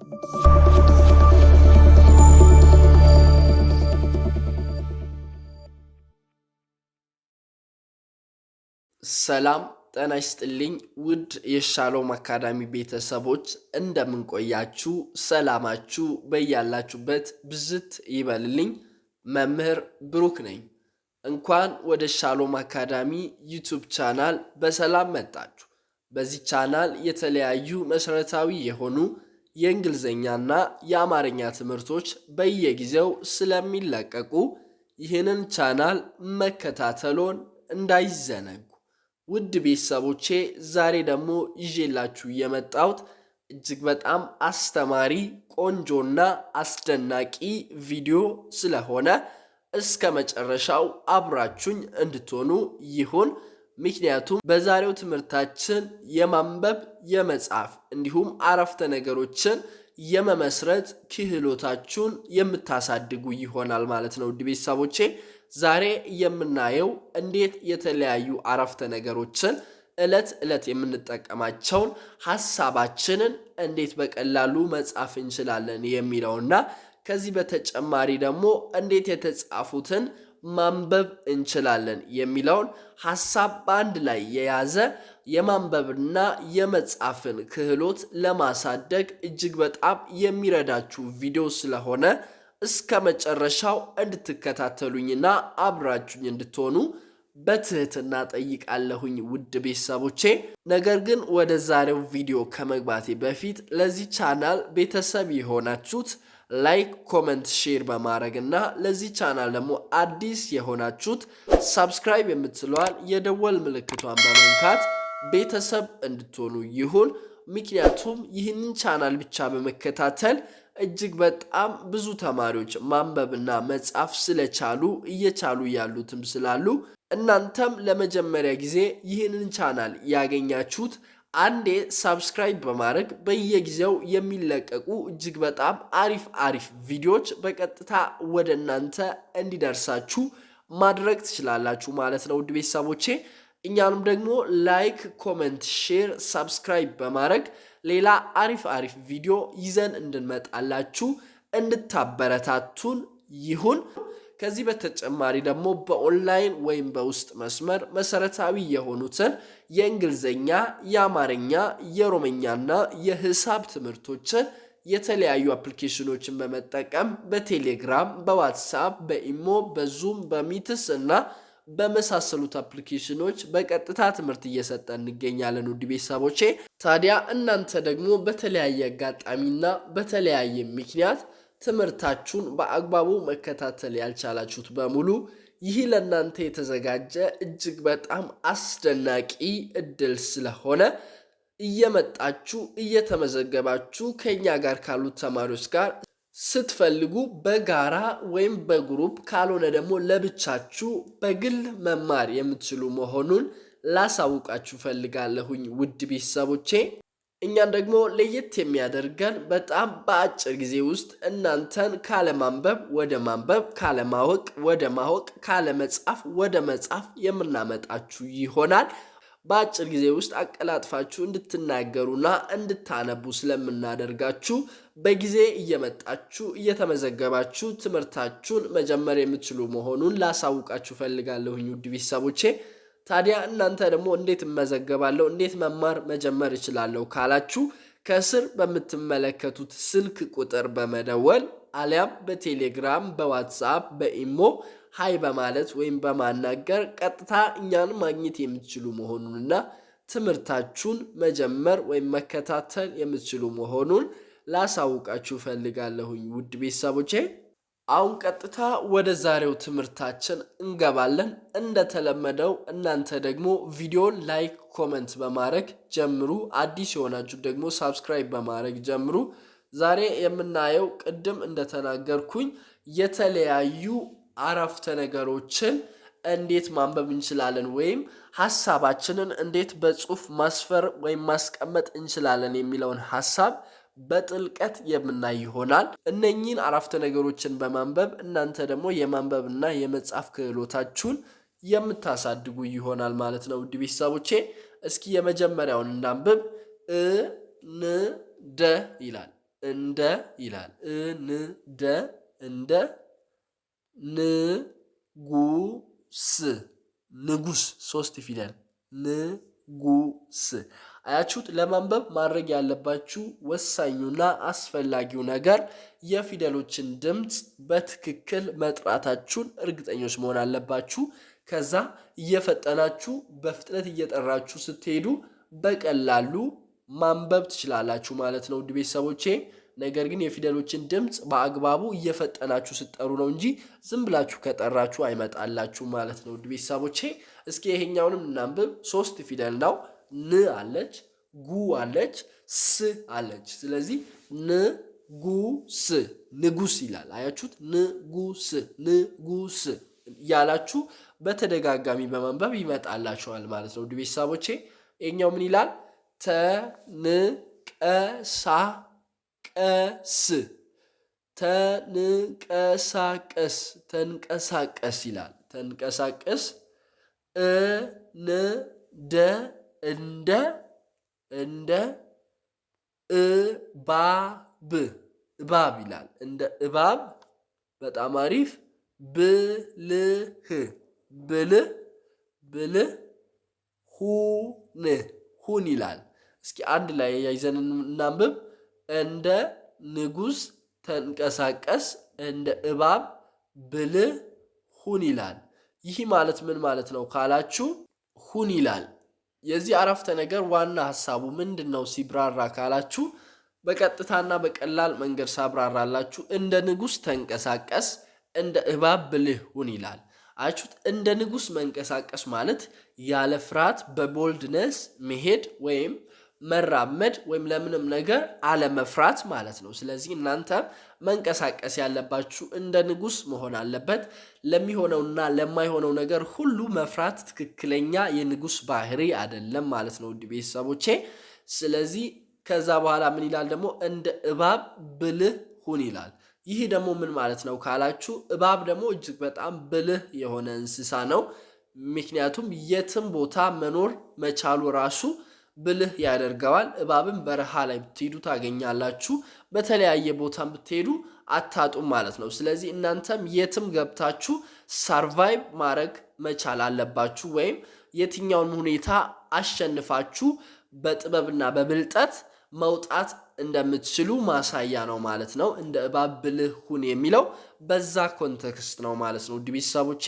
ሰላም ጤና ይስጥልኝ ውድ የሻሎም አካዳሚ ቤተሰቦች፣ እንደምን ቆያችሁ? ሰላማችሁ በያላችሁበት ብዝት ይበልልኝ። መምህር ብሩክ ነኝ። እንኳን ወደ ሻሎም አካዳሚ YouTube channel በሰላም መጣችሁ። በዚህ ቻናል የተለያዩ መሰረታዊ የሆኑ የእንግሊዝኛና የአማርኛ ትምህርቶች በየጊዜው ስለሚለቀቁ ይህንን ቻናል መከታተሎን እንዳይዘነጉ። ውድ ቤተሰቦቼ፣ ዛሬ ደግሞ ይዤላችሁ የመጣሁት እጅግ በጣም አስተማሪ፣ ቆንጆና አስደናቂ ቪዲዮ ስለሆነ እስከ መጨረሻው አብራችሁኝ እንድትሆኑ ይሁን። ምክንያቱም በዛሬው ትምህርታችን የማንበብ፣ የመጻፍ እንዲሁም አረፍተ ነገሮችን የመመስረት ክህሎታችሁን የምታሳድጉ ይሆናል ማለት ነው። ውድ ቤተሰቦቼ፣ ዛሬ የምናየው እንዴት የተለያዩ አረፍተ ነገሮችን፣ ዕለት ዕለት የምንጠቀማቸውን ሀሳባችንን እንዴት በቀላሉ መጻፍ እንችላለን የሚለውና ከዚህ በተጨማሪ ደግሞ እንዴት የተጻፉትን ማንበብ እንችላለን የሚለውን ሀሳብ በአንድ ላይ የያዘ፣ የማንበብና የመጻፍን ክህሎት ለማሳደግ እጅግ በጣም የሚረዳችሁ ቪዲዮ ስለሆነ እስከ መጨረሻው እንድትከታተሉኝና አብራችሁኝ እንድትሆኑ በትህትና ጠይቃለሁኝ ውድ ቤተሰቦቼ። ነገር ግን ወደ ዛሬው ቪዲዮ ከመግባቴ በፊት ለዚህ ቻናል ቤተሰብ የሆናችሁት like፣ comment፣ share በማድረግ እና ለዚህ ቻናል ደግሞ አዲስ የሆናችሁት subscribe የምትለዋን የደወል ምልክቷን በመንካት ቤተሰብ እንድትሆኑ ይሁን። ምክንያቱም ይህንን ቻናል ብቻ በመከታተል እጅግ በጣም ብዙ ተማሪዎች ማንበብና መጻፍ ስለቻሉ፣ እየቻሉ ያሉትም ስላሉ፣ እናንተም ለመጀመሪያ ጊዜ ይህንን ቻናል ያገኛችሁት አንዴ subscribe በማድረግ በየጊዜው የሚለቀቁ እጅግ በጣም አሪፍ አሪፍ ቪዲዮዎች በቀጥታ ወደ እናንተ እንዲደርሳችሁ ማድረግ ትችላላችሁ ማለት ነው። ውድ ቤተሰቦቼ፣ እኛንም ደግሞ like፣ comment፣ share፣ subscribe በማድረግ ሌላ አሪፍ አሪፍ ቪዲዮ ይዘን እንድንመጣላችሁ እንድታበረታቱን ይሁን። ከዚህ በተጨማሪ ደግሞ በኦንላይን ወይም በውስጥ መስመር መሰረታዊ የሆኑትን የእንግሊዝኛ፣ የአማርኛ፣ የኦሮምኛና የሂሳብ ትምህርቶችን የተለያዩ አፕሊኬሽኖችን በመጠቀም በቴሌግራም፣ በዋትሳፕ፣ በኢሞ፣ በዙም፣ በሚትስ እና በመሳሰሉት አፕሊኬሽኖች በቀጥታ ትምህርት እየሰጠን እንገኛለን። ውድ ቤተሰቦቼ፣ ታዲያ እናንተ ደግሞ በተለያየ አጋጣሚና በተለያየ ምክንያት ትምህርታችሁን በአግባቡ መከታተል ያልቻላችሁት በሙሉ ይህ ለእናንተ የተዘጋጀ እጅግ በጣም አስደናቂ እድል ስለሆነ እየመጣችሁ እየተመዘገባችሁ ከኛ ጋር ካሉት ተማሪዎች ጋር ስትፈልጉ በጋራ ወይም በ group፣ ካልሆነ ደግሞ ለብቻችሁ በግል መማር የምትችሉ መሆኑን ላሳውቃችሁ ፈልጋለሁኝ ውድ ቤተሰቦቼ። እኛን ደግሞ ለየት የሚያደርገን በጣም በአጭር ጊዜ ውስጥ እናንተን ካለማንበብ ወደ ማንበብ፣ ካለማወቅ ወደ ማወቅ፣ ካለመጻፍ ወደ መጻፍ የምናመጣችሁ ይሆናል። በአጭር ጊዜ ውስጥ አቀላጥፋችሁ እንድትናገሩና እንድታነቡ ስለምናደርጋችሁ በጊዜ እየመጣችሁ እየተመዘገባችሁ ትምህርታችሁን መጀመር የምትችሉ መሆኑን ላሳውቃችሁ ፈልጋለሁኝ ውድ ቤተሰቦቼ። ታዲያ እናንተ ደግሞ እንዴት እመዘገባለሁ፣ እንዴት መማር መጀመር እችላለሁ ካላችሁ ከስር በምትመለከቱት ስልክ ቁጥር በመደወል አሊያም በቴሌግራም፣ በዋትስአፕ፣ በኢሞ hi በማለት ወይም በማናገር ቀጥታ እኛን ማግኘት የምትችሉ መሆኑንና ትምህርታችሁን መጀመር ወይም መከታተል የምትችሉ መሆኑን ላሳውቃችሁ ፈልጋለሁኝ ውድ ቤተሰቦቼ። አሁን ቀጥታ ወደ ዛሬው ትምህርታችን እንገባለን። እንደተለመደው እናንተ ደግሞ ቪዲዮን like፣ comment በማድረግ ጀምሩ። አዲስ የሆናችሁ ደግሞ subscribe በማድረግ ጀምሩ። ዛሬ የምናየው ቅድም እንደተናገርኩኝ የተለያዩ አረፍተ ነገሮችን እንዴት ማንበብ እንችላለን ወይም ሀሳባችንን እንዴት በጽሁፍ ማስፈር ወይም ማስቀመጥ እንችላለን የሚለውን ሀሳብ በጥልቀት የምናይ ይሆናል። እነኚህን አረፍተ ነገሮችን በማንበብ እናንተ ደግሞ የማንበብና የመጻፍ ክህሎታችሁን የምታሳድጉ ይሆናል ማለት ነው። ውድ ቤተሰቦቼ፣ እስኪ የመጀመሪያውን እናንብብ። እ ን ደ ይላል። እንደ ይላል። እንደ እንደ ንጉስ ንጉስ ሶስት ፊደል ንጉስ። አያችሁት? ለማንበብ ማድረግ ያለባችሁ ወሳኙና አስፈላጊው ነገር የፊደሎችን ድምፅ በትክክል መጥራታችሁን እርግጠኞች መሆን አለባችሁ። ከዛ እየፈጠናችሁ በፍጥነት እየጠራችሁ ስትሄዱ በቀላሉ ማንበብ ትችላላችሁ ማለት ነው ውድ ቤተሰቦቼ። ነገር ግን የፊደሎችን ድምፅ በአግባቡ እየፈጠናችሁ ስትጠሩ ነው እንጂ ዝም ብላችሁ ከጠራችሁ አይመጣላችሁ ማለት ነው ውድ ቤተሰቦቼ። እስኪ ይሄኛውንም እናንብብ። ሶስት ፊደል ነው። ን አለች፣ ጉ አለች፣ ስ አለች። ስለዚህ ን ጉ ስ ንጉስ ይላል። አያችሁት? ንጉስ ንጉስ ያላችሁ በተደጋጋሚ በማንበብ ይመጣላችኋል ማለት ነው ውድ ቤተሰቦቼ። ይሄኛው ምን ይላል? ተንቀሳቀስ ተንቀሳቀስ ተንቀሳቀስ ይላል። ተንቀሳቀስ እንደ እንደ እንደ እባብ እባብ ይላል። እንደ እባብ በጣም አሪፍ። ብልህ ብልህ ብልህ ሁን ሁን ይላል። እስኪ አንድ ላይ ያይዘን እናንብብ። እንደ ንጉስ ተንቀሳቀስ፣ እንደ እባብ ብልህ ሁን ይላል። ይህ ማለት ምን ማለት ነው ካላችሁ ሁን ይላል። የዚህ አረፍተ ነገር ዋና ሀሳቡ ምንድን ነው ሲብራራ ካላችሁ በቀጥታና በቀላል መንገድ ሳብራራላችሁ እንደ ንጉስ ተንቀሳቀስ፣ እንደ እባብ ብልህ ሁን ይላል። አያችሁት? እንደ ንጉስ መንቀሳቀስ ማለት ያለ ፍርሃት በ boldness መሄድ ወይም መራመድ ወይም ለምንም ነገር አለመፍራት ማለት ነው። ስለዚህ እናንተ መንቀሳቀስ ያለባችሁ እንደ ንጉስ መሆን አለበት። ለሚሆነውና ለማይሆነው ነገር ሁሉ መፍራት ትክክለኛ የንጉስ ባህሪ አይደለም ማለት ነው ውድ ቤተሰቦቼ። ስለዚህ ከዛ በኋላ ምን ይላል ደግሞ? እንደ እባብ ብልህ ሁን ይላል። ይህ ደግሞ ምን ማለት ነው ካላችሁ እባብ ደግሞ እጅግ በጣም ብልህ የሆነ እንስሳ ነው። ምክንያቱም የትም ቦታ መኖር መቻሉ ራሱ ብልህ ያደርገዋል። እባብን በረሃ ላይ ብትሄዱ ታገኛላችሁ። በተለያየ ቦታም ብትሄዱ አታጡም ማለት ነው። ስለዚህ እናንተም የትም ገብታችሁ survive ማድረግ መቻል አለባችሁ፣ ወይም የትኛውን ሁኔታ አሸንፋችሁ በጥበብና በብልጠት መውጣት እንደምትችሉ ማሳያ ነው ማለት ነው። እንደ እባብ ብልህ ሁን የሚለው በዛ context ነው ማለት ነው። ውድ ቤተሰቦቼ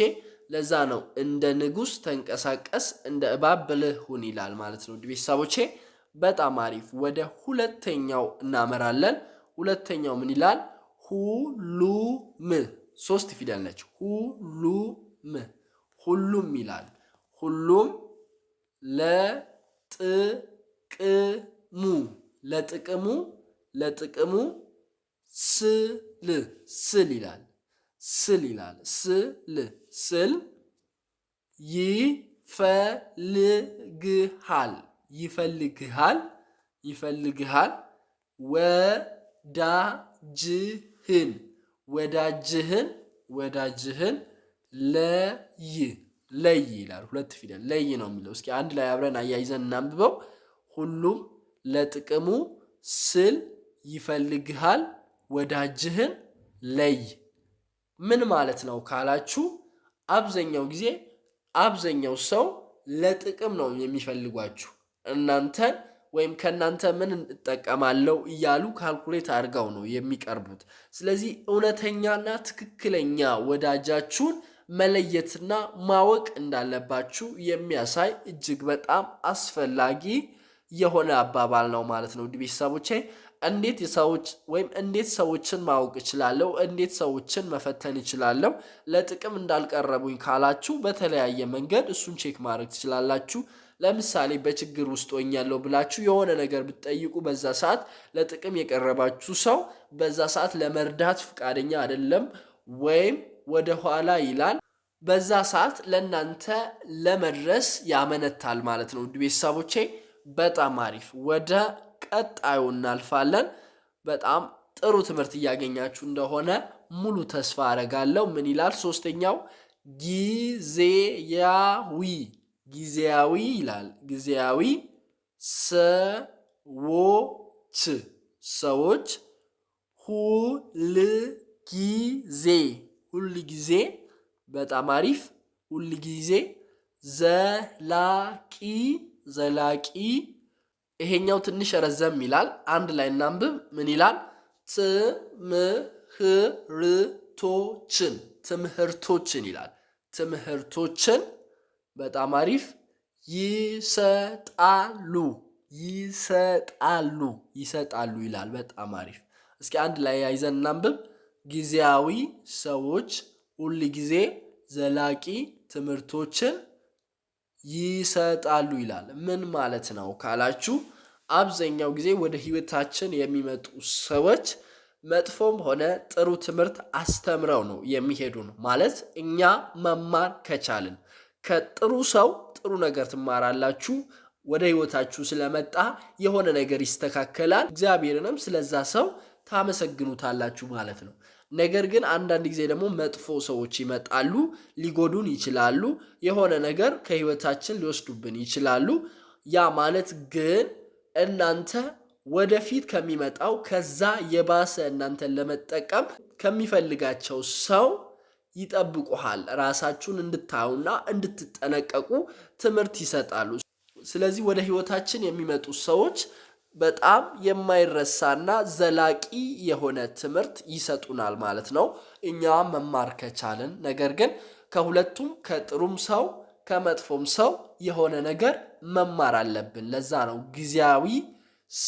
ለዛ ነው እንደ ንጉስ ተንቀሳቀስ፣ እንደ እባብ ብልህ ሁን ይላል ማለት ነው። ውድ ቤተሰቦቼ በጣም አሪፍ። ወደ ሁለተኛው እናመራለን። ሁለተኛው ምን ይላል? ሁሉም ሶስት ፊደል ነች። ሁሉም ሁሉም ይላል። ሁሉም ለጥቅሙ ለጥቅሙ ለጥቅሙ ስል ስል ይላል ስል ይላል ስል ስል ይፈልግሃል ይፈልግሃል ይፈልግሃል ወዳጅህን ወዳጅህን ወዳጅህን ለይ ለይ ይላል። ሁለት ፊደል ለይ ነው የሚለው። እስኪ አንድ ላይ አብረን አያይዘን እናንብበው። ሁሉም ለጥቅሙ ስል ይፈልግሃል ወዳጅህን ለይ። ምን ማለት ነው ካላችሁ አብዛኛው ጊዜ አብዛኛው ሰው ለጥቅም ነው የሚፈልጓችሁ እናንተን ወይም ከእናንተ ምን እጠቀማለሁ እያሉ calculate አድርገው ነው የሚቀርቡት። ስለዚህ እውነተኛና ትክክለኛ ወዳጃችሁን መለየትና ማወቅ እንዳለባችሁ የሚያሳይ እጅግ በጣም አስፈላጊ የሆነ አባባል ነው ማለት ነው። ውድ ቤተሰቦቼ እንዴት የሰዎች ወይም እንዴት ሰዎችን ማወቅ እችላለሁ? እንዴት ሰዎችን መፈተን እችላለሁ? ለጥቅም እንዳልቀረቡኝ ካላችሁ በተለያየ መንገድ እሱን check ማድረግ ትችላላችሁ። ለምሳሌ በችግር ውስጥ ሆኛለሁ ብላችሁ የሆነ ነገር ብትጠይቁ በዛ ሰዓት ለጥቅም የቀረባችሁ ሰው በዛ ሰዓት ለመርዳት ፈቃደኛ አይደለም ወይም ወደኋላ ይላል። በዛ ሰዓት ለእናንተ ለመድረስ ያመነታል ማለት ነው። ውድ ቤተሰቦቼ በጣም አሪፍ። ወደ ቀጣዩ እናልፋለን። በጣም ጥሩ ትምህርት እያገኛችሁ እንደሆነ ሙሉ ተስፋ አረጋለሁ። ምን ይላል ሶስተኛው? ጊዜያዊ ጊዜያዊ ይላል። ጊዜያዊ ሰዎች ሰዎች ሁልጊዜ ሁልጊዜ በጣም አሪፍ ሁልጊዜ ዘላቂ ዘላቂ ይሄኛው ትንሽ ረዘም ይላል። አንድ ላይ እናንብብ። ምን ይላል? ትምህርቶችን ትምህርቶችን ይላል። ትምህርቶችን በጣም አሪፍ ይሰጣሉ ይሰጣሉ ይሰጣሉ ይላል። በጣም አሪፍ። እስኪ አንድ ላይ ያይዘን እናንብብ። ጊዜያዊ ሰዎች ሁል ጊዜ ዘላቂ ትምህርቶችን ይሰጣሉ ይላል። ምን ማለት ነው ካላችሁ አብዛኛው ጊዜ ወደ ህይወታችን የሚመጡ ሰዎች መጥፎም ሆነ ጥሩ ትምህርት አስተምረው ነው የሚሄዱን። ማለት እኛ መማር ከቻልን ከጥሩ ሰው ጥሩ ነገር ትማራላችሁ። ወደ ህይወታችሁ ስለመጣ የሆነ ነገር ይስተካከላል። እግዚአብሔርንም ስለዛ ሰው ታመሰግኑታላችሁ ማለት ነው። ነገር ግን አንዳንድ ጊዜ ደግሞ መጥፎ ሰዎች ይመጣሉ፣ ሊጎዱን ይችላሉ። የሆነ ነገር ከህይወታችን ሊወስዱብን ይችላሉ። ያ ማለት ግን እናንተ ወደፊት ከሚመጣው ከዛ የባሰ እናንተን ለመጠቀም ከሚፈልጋቸው ሰው ይጠብቁሃል። ራሳችሁን እንድታዩና እንድትጠነቀቁ ትምህርት ይሰጣሉ። ስለዚህ ወደ ህይወታችን የሚመጡ ሰዎች በጣም የማይረሳና ዘላቂ የሆነ ትምህርት ይሰጡናል ማለት ነው፣ እኛ መማር ከቻልን። ነገር ግን ከሁለቱም ከጥሩም ሰው ከመጥፎም ሰው የሆነ ነገር መማር አለብን። ለዛ ነው ጊዜያዊ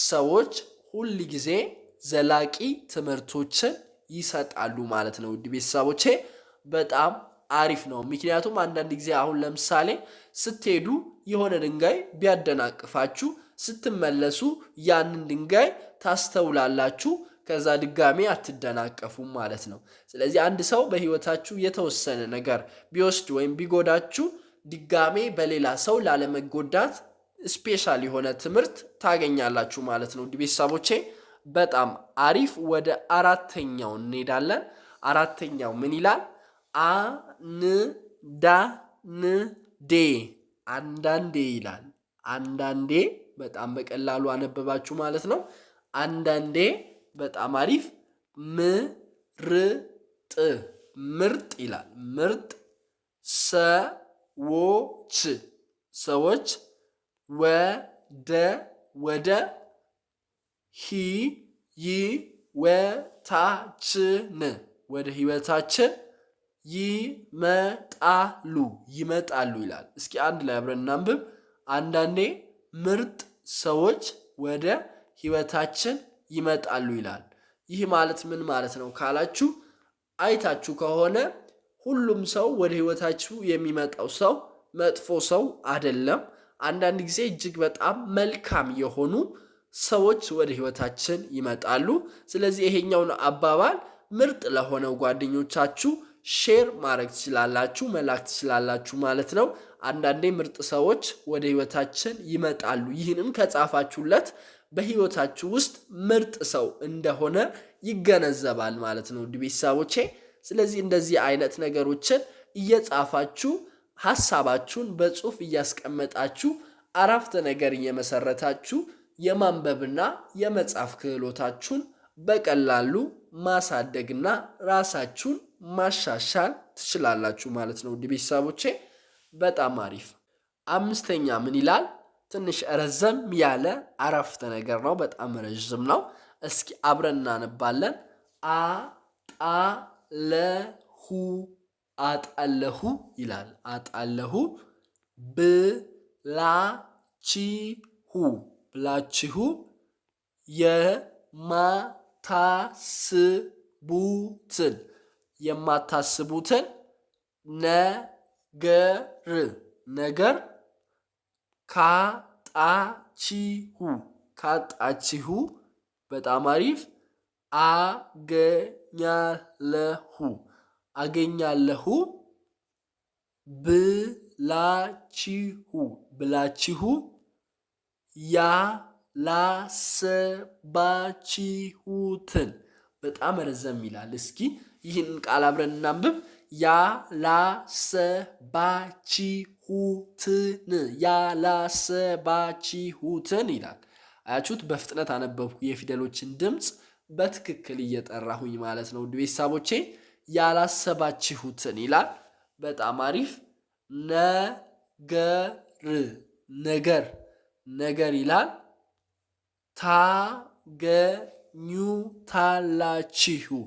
ሰዎች ሁል ጊዜ ዘላቂ ትምህርቶችን ይሰጣሉ ማለት ነው። ውድ ቤተሰቦቼ በጣም አሪፍ ነው። ምክንያቱም አንዳንድ ጊዜ አሁን ለምሳሌ ስትሄዱ የሆነ ድንጋይ ቢያደናቅፋችሁ ስትመለሱ ያንን ድንጋይ ታስተውላላችሁ። ከዛ ድጋሜ አትደናቀፉም ማለት ነው። ስለዚህ አንድ ሰው በህይወታችሁ የተወሰነ ነገር ቢወስድ ወይም ቢጎዳችሁ ድጋሜ በሌላ ሰው ላለመጎዳት special የሆነ ትምህርት ታገኛላችሁ ማለት ነው። ቤተሰቦቼ በጣም አሪፍ። ወደ አራተኛው እንሄዳለን። አራተኛው ምን ይላል? አ ን ዳ ን ዴ አንዳንዴ ይላል። አንዳንዴ በጣም በቀላሉ አነበባችሁ ማለት ነው። አንዳንዴ በጣም አሪፍ። ምርጥ ምርጥ ይላል። ምርጥ ሰዎች ሰዎች ወደ ወደ ህይወታችን ወደ ህይወታችን ይመጣሉ ይመጣሉ ይላል። እስኪ አንድ ላይ አብረን እናንብብ። አንዳንዴ ምርጥ ሰዎች ወደ ህይወታችን ይመጣሉ ይላል። ይህ ማለት ምን ማለት ነው ካላችሁ አይታችሁ ከሆነ ሁሉም ሰው ወደ ህይወታችሁ የሚመጣው ሰው መጥፎ ሰው አይደለም። አንዳንድ ጊዜ እጅግ በጣም መልካም የሆኑ ሰዎች ወደ ህይወታችን ይመጣሉ። ስለዚህ ይሄኛውን አባባል ምርጥ ለሆነው ጓደኞቻችሁ share ማድረግ ትችላላችሁ፣ መላክ ትችላላችሁ ማለት ነው። አንዳንዴ ምርጥ ሰዎች ወደ ህይወታችን ይመጣሉ። ይህንም ከጻፋችሁለት በህይወታችሁ ውስጥ ምርጥ ሰው እንደሆነ ይገነዘባል ማለት ነው ውድ ቤተሰቦቼ። ስለዚህ እንደዚህ አይነት ነገሮችን እየጻፋችሁ ሀሳባችሁን በጽሁፍ እያስቀመጣችሁ አረፍተ ነገር እየመሰረታችሁ የማንበብና የመጻፍ ክህሎታችሁን በቀላሉ ማሳደግና ራሳችሁን ማሻሻል ትችላላችሁ ማለት ነው። ውድ ቤተሰቦቼ በጣም አሪፍ። አምስተኛ ምን ይላል? ትንሽ ረዘም ያለ አረፍተ ነገር ነው። በጣም ረዥም ነው። እስኪ አብረን እናነባለን። አጣለሁ አጣለሁ ይላል። አጣለሁ ብላችሁ ብላችሁ የማታስቡትን የማታስቡትን ነገር ነገር ካጣችሁ ካጣችሁ በጣም አሪፍ አገኛለሁ አገኛለሁ ብላችሁ ብላችሁ ያላሰባችሁትን በጣም ረዘም ይላል። እስኪ ይህን ቃል አብረን እናንብብ። ያላሰባችሁትን ያላሰባችሁትን ይላል። አያችሁት? በፍጥነት አነበብኩ የፊደሎችን ድምፅ በትክክል እየጠራሁኝ ማለት ነው። ውድ ቤተሰቦቼ ያላሰባችሁትን ይላል። በጣም አሪፍ። ነገር ነገር ነገር ይላል። ታገኙታላችሁ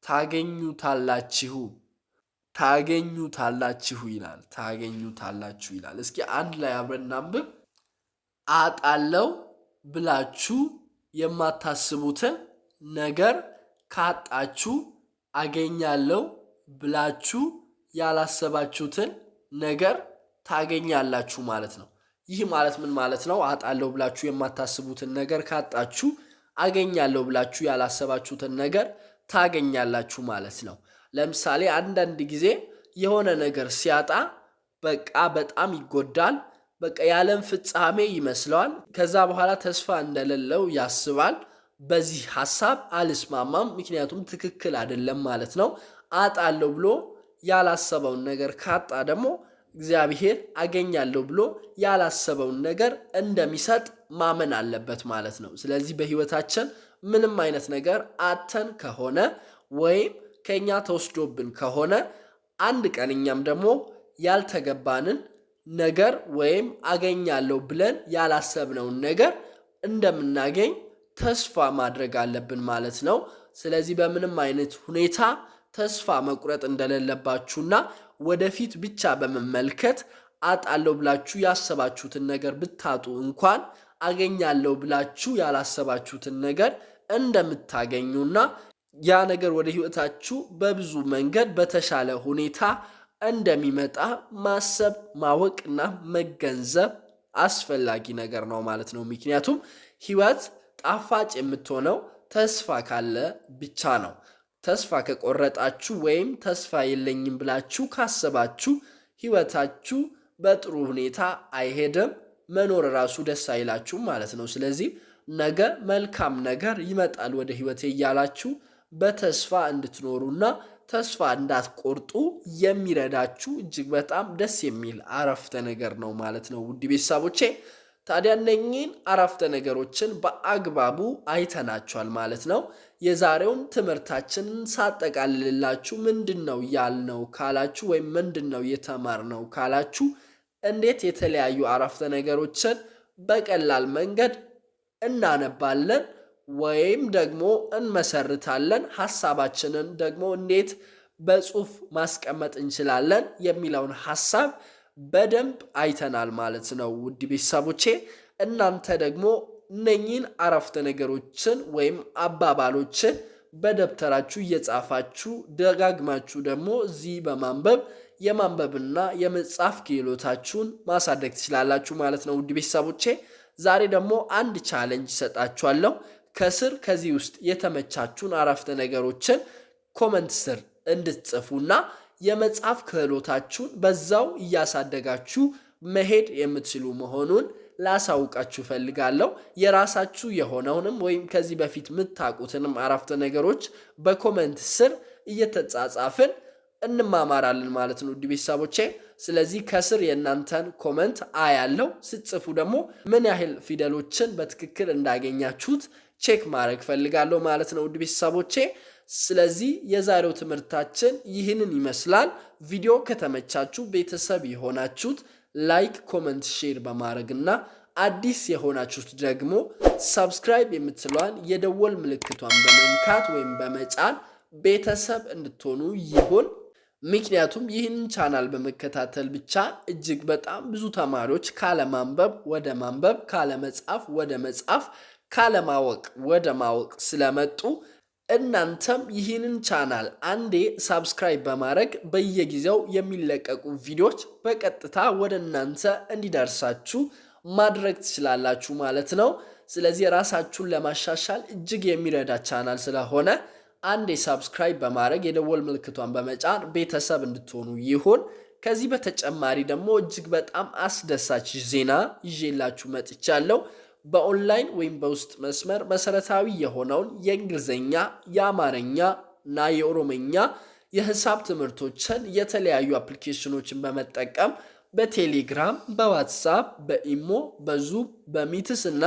ታገኙታላችሁ ታገኙታላችሁ ይላል። ታገኙታላችሁ ይላል። እስኪ አንድ ላይ አብረን እናንብብ። አጣለው ብላችሁ የማታስቡትን ነገር ካጣችሁ አገኛለሁ ብላችሁ ያላሰባችሁትን ነገር ታገኛላችሁ ማለት ነው። ይህ ማለት ምን ማለት ነው? አጣለሁ ብላችሁ የማታስቡትን ነገር ካጣችሁ አገኛለሁ ብላችሁ ያላሰባችሁትን ነገር ታገኛላችሁ ማለት ነው። ለምሳሌ አንዳንድ ጊዜ የሆነ ነገር ሲያጣ በቃ በጣም ይጎዳል። በቃ የዓለም ፍጻሜ ይመስለዋል። ከዛ በኋላ ተስፋ እንደሌለው ያስባል። በዚህ ሀሳብ አልስማማም፣ ምክንያቱም ትክክል አይደለም ማለት ነው። አጣለሁ ብሎ ያላሰበውን ነገር ካጣ ደግሞ እግዚአብሔር አገኛለሁ ብሎ ያላሰበውን ነገር እንደሚሰጥ ማመን አለበት ማለት ነው። ስለዚህ በሕይወታችን ምንም አይነት ነገር አተን ከሆነ ወይም ከኛ ተወስዶብን ከሆነ አንድ ቀን እኛም ደግሞ ያልተገባንን ነገር ወይም አገኛለሁ ብለን ያላሰብነውን ነገር እንደምናገኝ ተስፋ ማድረግ አለብን ማለት ነው። ስለዚህ በምንም አይነት ሁኔታ ተስፋ መቁረጥ እንደሌለባችሁና ወደፊት ብቻ በመመልከት አጣለሁ ብላችሁ ያሰባችሁትን ነገር ብታጡ እንኳን አገኛለሁ ብላችሁ ያላሰባችሁትን ነገር እንደምታገኙና ያ ነገር ወደ ሕይወታችሁ በብዙ መንገድ በተሻለ ሁኔታ እንደሚመጣ ማሰብ ማወቅና መገንዘብ አስፈላጊ ነገር ነው ማለት ነው። ምክንያቱም ሕይወት ጣፋጭ የምትሆነው ተስፋ ካለ ብቻ ነው። ተስፋ ከቆረጣችሁ ወይም ተስፋ የለኝም ብላችሁ ካሰባችሁ ሕይወታችሁ በጥሩ ሁኔታ አይሄድም። መኖር ራሱ ደስ አይላችሁም ማለት ነው። ስለዚህ ነገ መልካም ነገር ይመጣል ወደ ሕይወቴ እያላችሁ በተስፋ እንድትኖሩና ተስፋ እንዳትቆርጡ የሚረዳችሁ እጅግ በጣም ደስ የሚል አረፍተ ነገር ነው ማለት ነው። ውድ ቤተሰቦቼ ታዲያ እነኚህን አረፍተ ነገሮችን በአግባቡ አይተናቸዋል ማለት ነው። የዛሬውን ትምህርታችንን ሳጠቃልልላችሁ ምንድን ነው ያልነው ካላችሁ ወይም ምንድን ነው የተማርነው ካላችሁ እንዴት የተለያዩ አረፍተ ነገሮችን በቀላል መንገድ እናነባለን ወይም ደግሞ እንመሰርታለን፣ ሀሳባችንን ደግሞ እንዴት በጽሁፍ ማስቀመጥ እንችላለን የሚለውን ሀሳብ በደንብ አይተናል ማለት ነው። ውድ ቤተሰቦቼ እናንተ ደግሞ እነኚህን አረፍተ ነገሮችን ወይም አባባሎችን በደብተራችሁ እየጻፋችሁ ደጋግማችሁ ደግሞ እዚህ በማንበብ የማንበብና የመጻፍ ክህሎታችሁን ማሳደግ ትችላላችሁ ማለት ነው። ውድ ቤተሰቦቼ ዛሬ ደግሞ አንድ challenge እሰጣችኋለሁ። ከስር ከዚህ ውስጥ የተመቻችሁን አረፍተ ነገሮችን comment ስር እንድትጽፉና የመጻፍ ክህሎታችሁን በዛው እያሳደጋችሁ መሄድ የምትችሉ መሆኑን ላሳውቃችሁ እፈልጋለሁ። የራሳችሁ የሆነውንም ወይም ከዚህ በፊት የምታውቁትንም አረፍተ ነገሮች በ comment ስር እየተጻጻፍን እንማማራለን ማለት ነው ውድ ቤተሰቦቼ። ስለዚህ ከስር የእናንተን comment አያለው። ስትጽፉ ደግሞ ምን ያህል ፊደሎችን በትክክል እንዳገኛችሁት check ማድረግ ፈልጋለሁ ማለት ነው ውድ ቤተሰቦቼ። ስለዚህ የዛሬው ትምህርታችን ይህንን ይመስላል። ቪዲዮ ከተመቻችሁ ቤተሰብ የሆናችሁት like፣ comment፣ share በማድረግ እና አዲስ የሆናችሁት ደግሞ subscribe የምትለዋን የደወል ምልክቷን በመንካት ወይም በመጫን ቤተሰብ እንድትሆኑ ይሁን። ምክንያቱም ይህንን ቻናል በመከታተል ብቻ እጅግ በጣም ብዙ ተማሪዎች ካለማንበብ ወደ ማንበብ፣ ካለመጻፍ ወደ መጻፍ፣ ካለማወቅ ወደ ማወቅ ስለመጡ እናንተም ይህንን ቻናል አንዴ subscribe በማድረግ በየጊዜው የሚለቀቁ ቪዲዮዎች በቀጥታ ወደ እናንተ እንዲደርሳችሁ ማድረግ ትችላላችሁ ማለት ነው። ስለዚህ ራሳችሁን ለማሻሻል እጅግ የሚረዳ ቻናል ስለሆነ አንዴ subscribe በማድረግ የደወል ምልክቷን በመጫን ቤተሰብ እንድትሆኑ ይሁን። ከዚህ በተጨማሪ ደግሞ እጅግ በጣም አስደሳች ዜና ይዤላችሁ መጥቻለሁ። በኦንላይን ወይም በውስጥ መስመር መሰረታዊ የሆነውን የእንግሊዝኛ፣ የአማርኛ እና የኦሮምኛ የሂሳብ ትምህርቶችን የተለያዩ አፕሊኬሽኖችን በመጠቀም በቴሌግራም፣ በዋትሳፕ፣ በኢሞ፣ በዙም፣ በሚትስ እና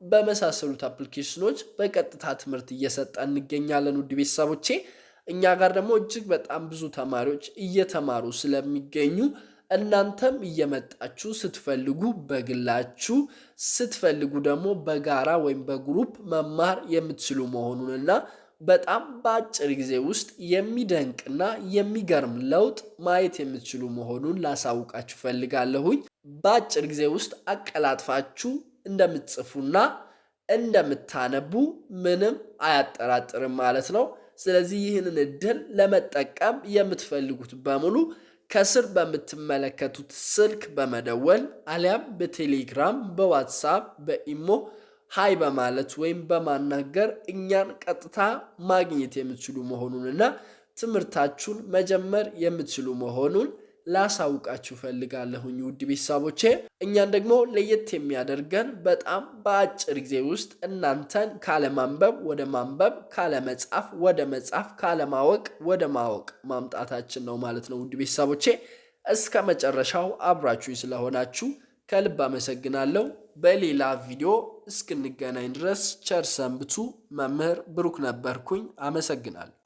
በመሳሰሉት አፕሊኬሽኖች በቀጥታ ትምህርት እየሰጠ እንገኛለን። ውድ ቤተሰቦቼ፣ እኛ ጋር ደግሞ እጅግ በጣም ብዙ ተማሪዎች እየተማሩ ስለሚገኙ እናንተም እየመጣችሁ ስትፈልጉ በግላችሁ፣ ስትፈልጉ ደግሞ በጋራ ወይም በ group መማር የምትችሉ መሆኑንና በጣም በአጭር ጊዜ ውስጥ የሚደንቅና የሚገርም ለውጥ ማየት የምትችሉ መሆኑን ላሳውቃችሁ ፈልጋለሁኝ። በአጭር ጊዜ ውስጥ አቀላጥፋችሁ እንደምትጽፉና እንደምታነቡ ምንም አያጠራጥርም ማለት ነው። ስለዚህ ይህንን እድል ለመጠቀም የምትፈልጉት በሙሉ ከስር በምትመለከቱት ስልክ በመደወል አሊያም በቴሌግራም፣ በዋትሳፕ፣ በኢሞ hi በማለት ወይም በማናገር እኛን ቀጥታ ማግኘት የምትችሉ መሆኑንና ትምህርታችሁን መጀመር የምትችሉ መሆኑን ላሳውቃችሁ ፈልጋለሁኝ ውድ ቤተሰቦቼ። እኛን ደግሞ ለየት የሚያደርገን በጣም በአጭር ጊዜ ውስጥ እናንተን ካለማንበብ ወደ ማንበብ፣ ካለመጻፍ ወደ መጻፍ፣ ካለማወቅ ወደ ማወቅ ማምጣታችን ነው ማለት ነው። ውድ ቤተሰቦቼ፣ እስከ መጨረሻው አብራችሁ ስለሆናችሁ ከልብ አመሰግናለሁ። በሌላ ቪዲዮ እስክንገናኝ ድረስ ቸር ሰንብቱ። መምህር ብሩክ ነበርኩኝ። አመሰግናለሁ።